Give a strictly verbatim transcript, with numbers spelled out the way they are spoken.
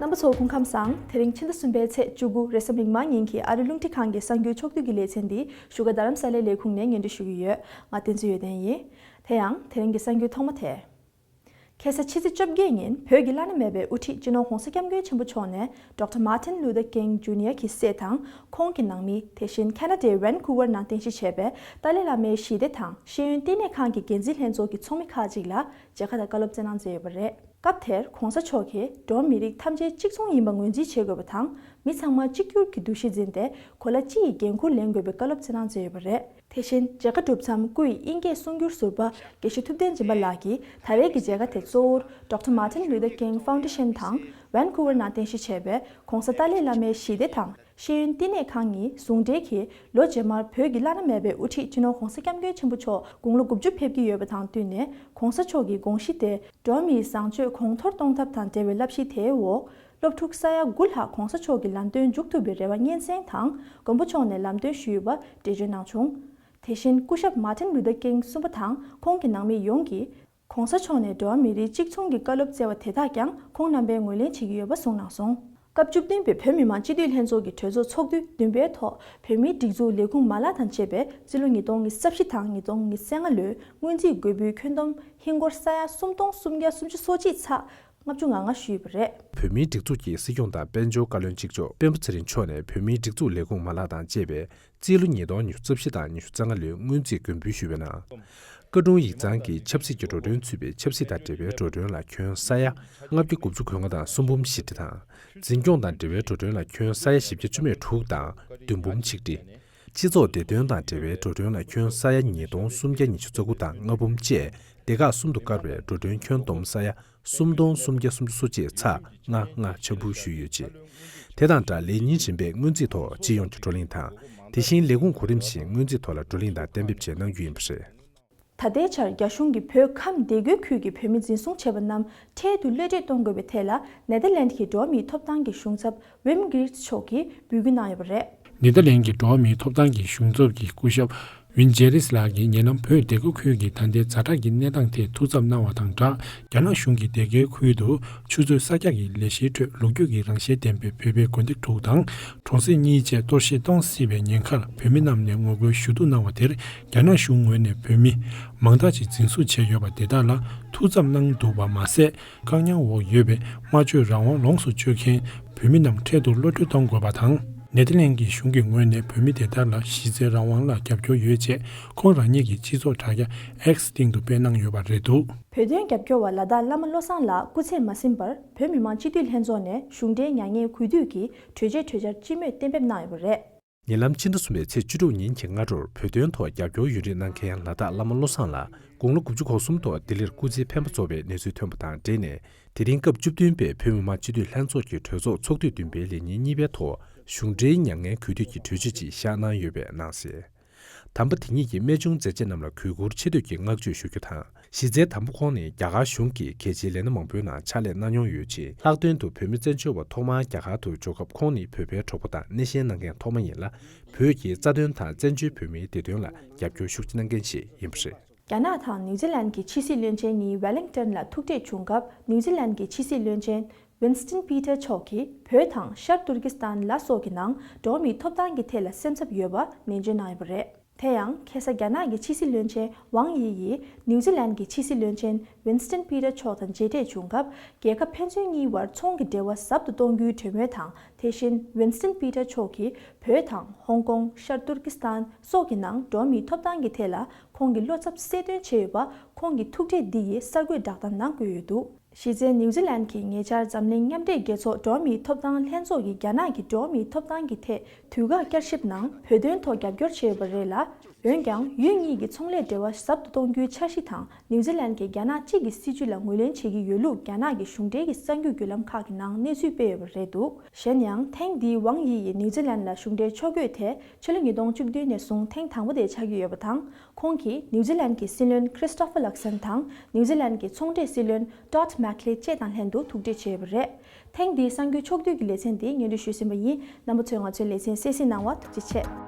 རྣམ་པ་ཚོ་སྐུ་ཁམས་བཟང་། དེ་རིང་ཕྱི་ཟླ་གསུམ་པའི་ཚེས་བཅུ་དགུ་རེས་གཟའ་མིག་དམར་ཉིན་གྱི་ཨ་རི་རླུང་འཕྲིན་ཁང་གི་གསར་འགྱུར་ཕྱོགས་བསྡུས་ཀྱི་ལེ་ཚན་འདི་བཞུགས་སྒར་རྡ་རམ་ས་ལའི་ལས་ཁུངས་ནས་སྙན་སྒྲོན་ཞུ་གི་ཡོད། ང་བསྟན་འཛིན་ཡོན་ཏན་ཡིན། དེ་ཡང་དེ་རིང་གི་གསར་འགྱུར་ཐོག་མ་དེ། ཁ་སང་ཕྱི་ཚེས་བཅོ་བརྒྱད་ཉིན་བོད་ཀྱི་བླ་ན་མེད་པའི་དབུ་ཁྲིད་སྤྱི་ནོར་༧གོང་ས་༧སྐྱབས་མགོན་ཆེན་པོ་མཆོག་ནས་ཌོག་ཊར་མཱ་ཊིན་ལུ་ཐར་ཀིང་ཇུ་ནི་ཡར་གྱི་སྲས་དང་ཁོང་གི་ནང་མི། དེ་བཞིན་ཁ་ན་ཌའི་ཝན་ཀུ་ཝར་ནང་རྟེན་གཞི་བྱས་པའི་ཏཱ་ལའི་བླ་མའི་ཞི་བདེ་དང་ཤེས་ཡོན་བསྟི་གནས་ཁང་གི་འགན་འཛིན་ལྷན་ཚོགས་ཀྱི་ཚོགས་མི་ཁག་ཅིག་ལ་མཇལ་ཁ་དང་བཀའ་སློབ་སྩལ་གནང་མཛད་ཡོད་པ་རེད། སྐབས་དེར་༧གོང་ས་མཆོག་གིས་འགྲོ་བ་མི་རིགས་ཐམས་ཅད་གཅིག་མཚུངས་ཡིན་པ་ངོས་འཛིན་བྱེད་དགོས་པ་དང་། མི་ཚང་མ་གཅིག་གྱུར་གྱི་འདུ་ཤེས་འཛིན་ཏེ་གོ་ལ་གཅིག་གི་འགན་འཁུར་ལེན་དགོས་པའི་བཀའ་སློབ་སྩལ་གནང་མཛད་ཡོད་པ་རེད། དེ་བཞིན་མཇལ་ཁ་གྲུབ་མཚམས་སྐུ་ཡི་དབྱིན་སྐད་གསུང་སྒྱུར་ཟུར་པ་དགེ་བཤེས་ཐུབ་བསྟན་སྦྱིན་པ་ལགས་ཀྱིས་ད་རེས་ཀྱི་མཇལ་ཁ་དེ་གཙོ་བོར་ཌོག་ཊར་མཱ་ཊིན་ལུ་ཐར་ཀིང་ཕའུན་ཌེ་ཤན་དང་ཝན་ཀུ་ཝར་ནང་རྟེན་གཞི་བྱས་པའི་༧གོང་ས་ཏཱ་ལའི་བླ་མའི་ཞི་བདེ་དང་ཤེས་ཡོན་བསྟི་གནས་ཁང་གཉིས་ཟུང་འབྲེལ་གྱིས་ལོ་རྗེས་མར་བོད་ཀྱི་བླ་ན་མེད་པའི་དབུ་ཁྲིད་སྤྱི་ནོར་༧གོང་ས་༧སྐྱབས་མགོན་ཆེན་པོ་མཆོག་དགུང་ལོ་དགུ་བཅུ་ཕེབས་ཀྱི་ཡོད་པ་དང་བསྟུན་ནས་༧གོང་ས་མཆོག་གི་དགོངས་གཞི་དེ་འགྲོ་བ་མིའི་བཟང་སྤྱོད་གོང་མཐོར་གཏོང་ཐབས་དང་འབྲེལ་བའི་བསླབ་གཞི་དེའི་འོག་སློབ་ཕྲུག་ས་ཡ་དགུ་ལྷག་༧གོང་ས་མཆོག་གི་ལམ་སྟོན་འཇུག་ཐུབ་པའི་རེ་བ་སྙན་སེང་དང་མགོན་པོ་མཆོག་ནས་ལམ་སྟོན་ཞུས་ཡོད་པ་འགྲེལ་བརྗོད་གནང་བྱུང་། དེ་བཞིན་སྐུ་ཞབས་མཱ་ཊིན་ལུ་ཐར་ཀིང་གསུམ་པ་དང་ཁོང་གི་ནང་མི་ཡོངས་ཀྱིས་༧གོང་ས་མཆོག་ནས་འགྲོ་བ་མི་རིགས་གཅིག་མཚུངས་ཀྱི་བཀའ་སློབ་སྩལ་བ་དེ་དག་ཀྱང་ཁོང་རྣམ་པས་ངོས་ལེན་བྱེད་ཀྱི་ཡོད་པ་གསུངས་གནང་སོང་། སྐབས་བཅུ་བདུན་པའི་བོད་མི་མང་སྤྱི་འཐུས་ལྷན་ཚོགས་ཀྱི་གྲོས་ཚོགས་ཚོགས་དུས་བདུན་པའི་ཐོག་བོད་མིའི་སྒྲིག་འཛུགས་ལས་ཁུངས་མ་ལག་དང་བཅས་པས་རྩིས་ལོ་ཉིས་སྟོང་ཉི་ཤུ་རྩ་བཞི་དང་ཉིས་སྟོང་ཉི་ཤུ་རྩ་ལྔ་ལོའི་སྔོན་རྩིས་དགོས་འབུལ་ཁྱོན་བསྡོམས་ཧིན་སྒོར་ས་ཡ་སུམ་སྟོང་སུམ་བརྒྱ་སུམ་ཅུ་སོ་གཅིག་ཚེག་ལྔ་བཅུ་ང་ལྔ་ཞུས་པ་རེད། བོད་མིའི་སྒྲིག་འཛུགས་ཀྱི་སྲིད་སྐྱོང་དང་དཔལ་འབྱོར་བཀའ་བློན་གཅིག་ལྕོགས་སྤེན་པ་ཚེ་རིང་མཆོག་ནས་བོད་མིའི་སྒྲིག་འཛུགས་ལས་ཁུངས་མ་ལག་དང་བཅས་པས་རྩིས་ལོ་ཉིས་སྟོང་ཉི་ཤུ་རྩ་བཞི་དང་ཉི་ཤུ་རྩ་ལྔ་ལོའི་སྔོན་རྩིས་དགོས་འབུལ་ཞུས་པའི་ནང་། བཀའ་དྲུང་ཡིག་ཚང་གི་ཆབ་སྲིད་ཀྱི་འགྲོ་གྲོན་ཚུད་པའི་ཆབ་སྲིད་དང་འབྲེལ་བའི་འགྲོ་གྲོན་ལ་ཁྱོན་ས་ཡ་ལྔ་བརྒྱ་དགུ་བཅུ་གོ་ལྔ་དང་གསུམ་འབུམ་བཞི་ཁྲི་དང་། འཛིན་སྐྱོང་དང་འབྲེལ་བའི་འགྲོ་གྲོན་ལ་ཁྱོན་ས་ཡ་བཞི་བརྒྱ་བཅུ་མེད་དྲུག་དང་བདུན་འབུམ་ཆིག་ཁྲི། སྤྱི་ཚོགས་བདེ་དོན་དང་འབྲེལ་བའི་འགྲོ་གྲོན་ལ་ཁྱོན་ས་ཡ་ཉིས་སྟོང་སུམ་བརྒྱ་ཉི་ཤུ་རྩ་དགུ་དང་ལྔ་འབུམ་བཅས་སྡེ་ཁག་གསུམ་དུ་བཀར་བའི་འགྲོ་གྲོན་ཁྱོན་བསྡོམས་ས་ཡ་སུམ་སྟོང་སུམ་བརྒྱ་སུམ་ཅུ་སོ་གཅིག་ཚེག་ལྔ་ལྔ་ཆ་འབུལ་ཞུས་ཡོད་ཅིང་། དེ་དང་སྦྲགས་ལས་ཉིན་རིམ་པས་སྔོན་རྩིས་ཐོག་སྤྱི་ཡོངས་ཀྱི་བགྲོ་གླེང་དང་། དེ་བཞིན་ལས་ཁུངས་གོ་རིམ་བཞིན་སྔོན་རྩིས་ཐོག་ལ་བགྲོ་གླེང་དང་གཏན་འབེབས་བཅས་གནང་རྒྱུ་ཡིན་པ་རེད། ད་ལྟའི་ཆར་རྒྱ་གཞུང་གིས་བོད་ཁམས་སྡེ་དགུའི་ཁུལ་གྱི་བོད་མི་འཛིན་བཟུང་བྱས་པ་རྣམས་འཕྲལ་དུ་གློད་གྲོལ་གཏོང་དགོས་པའི་ཐད་ལ་ནེ་དར་ལེནཌ་གྱི་འགྲོ་བ་མིའི་ཐོབ་ཐང་གི་གཞུང་ཚབ་ཝིམ་གིར་མཆོག་གིས་འབོད་སྐུལ་གནང་ཡོད་པ་རེད། ནེ་དར་ལེནཌ་གྱི་འགྲོ་བ་མིའི་ཐོབ་ཐང་གི་གཞུང་ཚབ་ཀྱི་སྐུ་ཞབས་ཝིན་ཇེ་རིས་ལགས་ཀྱིས་ཉེ་ལམ་བོད་སྡེ་དགུ་ཁུལ་གྱི་ད་ལྟའི་ཛ་དྲག་གི་གནས་སྟངས་ཐད་ཐུགས་འཚབ་གནང་བ་དང་སྦྲགས། རྒྱ་ནག་གཞུང་གིས་སྡེ་དགུའི་ཁུལ་དུ་ཆུ་མཛོད་གསར་རྒྱག་གི་ལས་གཞིའི་ཁྲོད་ལོ་རྒྱུས་ཀྱི་རང་བཞིན་ལྡན་པའི་བོད་པའི་དགོན་སྡེ་དྲུག་དང་གྲོང་གསེབ་གཉིས་བཅས་གཏོར་བཤིག་གཏོང་སྲིད་པའི་ཉེན་ཁར་བོད་མི་རྣམས་ནས་ངོ་རྒོལ་ཞུ་གཏུག་གནང་བ་དེར་རྒྱ་ནག་གཞུང་ངོས་ནས་བོད་མི་མང་དག་ཅིག་འཛིན་བཟུང་བྱས་ཡོད་པ་དེ་དག་ལ་ཐུགས་འཚབ་གནང་འདུག་པ་མ་ཟད། བཀག་ཉར་འོག་ཡོད་པའི་སྨྲ་བརྗོད་རང་དབང་ལོངས་སུ་སྤྱོད་མཁན་བོད་མི་རྣམས་འཕྲལ་དུ་གློད་གྲོལ་གཏོང་དགོས་པ་དང་། ནེ་དར་ལེནཌ་གྱི་གཞུང་གི་ངོས་ནས་བོད་མི་དེ་དག་ལ་གཞི་རྩའི་རང་དབང་ལ་རྒྱབ་སྐྱོར་ཡོད་ཅེས་ཁོང་རང་ཉིད་ཀྱི་སྤྱི་ཚོགས་དྲ་རྒྱ་X་སྟེང་དུ་སྤེལ་གནང་ཡོད་པ་རེད་འདུག། བོད་དོན་རྒྱབ་སྐྱོར་བ་ལ་དྭགས་བླ་མ་བློ་བཟང་ལགས་སྐུ་ཚེ་མ་ཟིན་པར་བོད་མི་མང་སྤྱི་འཐུས་ལྷན་ཚོགས་ནས་གཞུང་འབྲེལ་མྱ་ངན་གུས་འདུད་ཀྱི་གྲོས་ཆོད་གྲོས་འཆར་སྤྱི་མོས་གཏན་འབེབས་གནང་ཡོད་པ་རེད། ཉེ་ལམ་ཕྱི་ཟླ་གསུམ་པའི་ཚེས་བཅུ་དྲུག་ཉིན་གྱི་སྔ་དྲོར་བོད་དོན་ཐོག་རྒྱབ་སྐྱོར་ཡུན་རིང་གནང་མཁན་ལ་དྭགས་བླ་མ་བློ་བཟང་ལགས་དགུང་ལོ་དགུ་བཅུ་གོ་གསུམ་ཐོག་ལྡི་ལིར་སྐུ་ཚེའི་འཕེན་པ་རྫོགས་པའི་གནས་ཚུལ་ཐོན་པ་དང་འབྲེལ་ནས། དེ་རིང་སྐབས་བཅུ་བདུན་པའི་བོད་མི་མང་སྤྱི་འཐུས་ལྷན་ཚོགས་ཀྱི་གྲོས་ཚོགས་ཚོགས་དུས་བདུན་པའི་ལས་ཉིན་གཉིས་པའི་ཐོག་གཞུང་འབྲེལ་མྱ་ངན་གུས་འདུད་ཀྱི་གྲོས་ཆོད་ཅིག་བཞག་གནང་ཡོད་པའི་ནང་གསལ། དམ་པ་དེ་ཉིད་ཀྱིས་རྨད་བྱུང་མཛད་རྗེས་རྣམས་ལ་གུས་བཀུར་ཆེ་བསྟོད་ཀྱི་བསྔགས་བརྗོད་ཞུ་རྒྱུ་དང་། གཞི་རྩའི་དམ་པ་ཁོང་ནི་རྒྱ་གར་གཞུང་གི་གལ་ཆེའི་ལས་སྣ་མང་པོའི་ནང་ཕྱག་ལས་གནང་མྱོང་ཡོད་ཅིང་། ལྷག་དོན་དུ་བོད་མི་བཙན་བྱོལ་བ་ཐོག་མར་རྒྱ་གར་དུ་འབྱོར་སྐབས་ཁོང་ནི་བོད་པའི་གྲོགས་པོ་དང་སྣེ་ཤན་གནང་མཁན་ཐོག་མ་ཡིན་ལ། བོད་ཀྱི་རྩ་དོན་དང་བཙན་བྱོལ་བོད་མིའི་བདེ་དོན་ལ་རྒྱབ་སྐྱོར་ཤུགས་ཆེ་གནང་མཁན་ཞིག་ཡིན་པ་རེད། རྒྱ་ནག་དང་ནིའུ་ཛི་ལན་གྱི་ཕྱི་སྲིད་བློན་ཆེན་གཉིས་ཝེ་ལིང་ཊོན་ལ་ཐུག་འཕྲད་བྱུང་སྐབས། ནིའུ་ཛི་ལན་གྱི་ཕྱི་སྲིད་བློན་ཆེན་ཝིན་སི་ཊོན་པི་ཏར་མཆོག་གིས་བོད་དང་ཤར་ཏུར་ཀི་སི་ཐན་ལ་སོགས་ཀྱི་ནང་འགྲོ་བ་མིའི་ཐོབ་ཐང་གི་ཐད་ལ་སེམས་འཚབ་ཡོད་པ་ནན་བརྗོད་གནང་ཡོད་པ་རེད། དེ་ཡང་ཁ་སང་རྒྱ་ནག་གི་ཕྱི་སྲིད་བློན་ཆེན་ཝང་དབྱི་ཡིས་ནིའུ་ཛི་ལན་གྱི་ཕྱི་སྲིད་བློན་ཆེན་ཝིན་སི་ཊོན་པི་ཏར་མཆོག་དང་མཇལ་འཕྲད་བྱུང་སྐབས། རྒྱལ་ཁབ་ཕན་ཚུན་གཉིས་བར་ཚོང་གི་འབྲེལ་བ་ཟབ་ཏུ་གཏོང་རྒྱུའི་གྲོས་མོལ་དང་། དེ་བཞིན་ཝིན་སི་ཊོན་པི་ཏར་མཆོག་གིས་བོད་དང་ཧོང་ཀོང་། ཤར་ཏུར་ཀི་སི་ཐན་སོགས་ཀྱི་ནང་འགྲོ་བ་མིའི་ཐོབ་ཐང་གི་ཐད་ལ་ཁོང་གི་བློ་འཚབ་གསལ་སྟོན་བྱས་ཡོད་པ་ཁོང་གི་ཐུག་འཕྲད་འདི་ཡི་གསར་འགོད་བསྒྲགས་གཏམ་ནང་བཀོད་ཡོད་འདུག། གཞི་རྩའི་ནིའུ་ཛི་ལན་གྱིས་ཉེ་ཆར་འཛམ་གླིང་མཉམ་འབྲེལ་རྒྱལ་ཚོགས་འགྲོ་བ་མིའི་ཐོབ་ཐང་ལྷན་ཚོགས་ཀྱིས་རྒྱ་ནག་གི་འགྲོ་བ་མིའི་ཐོབ་ཐང་གི་ཐད་དུས་བཀག་བསྐྱར་ཞིབ་ནང་བོད་དོན་ཐོག་རྒྱབ་སྐྱོར་བྱས་ཡོད་པ་རེད་ལ། འོན་ཀྱང་ཡུལ་གཉིས་ཀྱི་ཚོང་ལས་འབྲེལ་བ་ཟབ་ཏུ་གཏོང་རྒྱུའི་འཆར་གཞི་དང་། ནིའུ་ཛི་ལན་གྱིས་རྒྱ་ནག་གཅིག་གི་སྲིད་བྱུས་ལ་ངོས་ལེན་བྱེད་ཀྱི་ཡོད་ལུགས་རྒྱ་ནག་གི་གཞུང་འབྲེལ་གྱི་གསར་འགྱུར་བརྒྱུད་ལམ་ཁག་གི་ནང་གནས་ཚུལ་སྤེལ་ཡོད་པ་རེད་འདུག། གཞན་ཡང་ཐེངས་འདིའི་ཝང་དབྱི་ཡི་ནིའུ་ཛི་ལན་ལ་གཞུང་འབྲེལ་ཕྱོགས་བསྐྱོད་དེ་ཕྱི་ལོ་ཉིས་སྟོང་བཅུ་བདུན་ནས་བཟུང་ཐེངས་དང་པོ་དེ་ཆགས་ཀྱི་ཡོད་པ་དང་། ཁོང་གིས་ནིའུ་ཛི་ལན་གྱི་སྲིད་བློན་ཁྲི་སི་ཊོ་ཕར་ལག་སན་དང་ནིའུ་ཛི་ལན་གྱི་ཚོང་འབྲེལ་སྲིད་བློན་ཊོཌ་མེག་ལེ་བཅས་དང་ལྷན་དུ་ཐུག་འཕྲད་བྱས་ཡོད་པ་རེད། ཐེངས་འདིའི་གསར་འགྱུར་ཕྱོགས་བསྡུས་ཀྱི་ལེ་ཚན་འདི་སྙན་སྒྲོན་ཞུས་ཟིན་པ་ཡིན། རྣམ་པ་ཚོས་ང་ཚོའི་ལེ་ཚན་གསན་གཟིགས་གནང་བར་ཐུགས་རྗེ་ཆེ།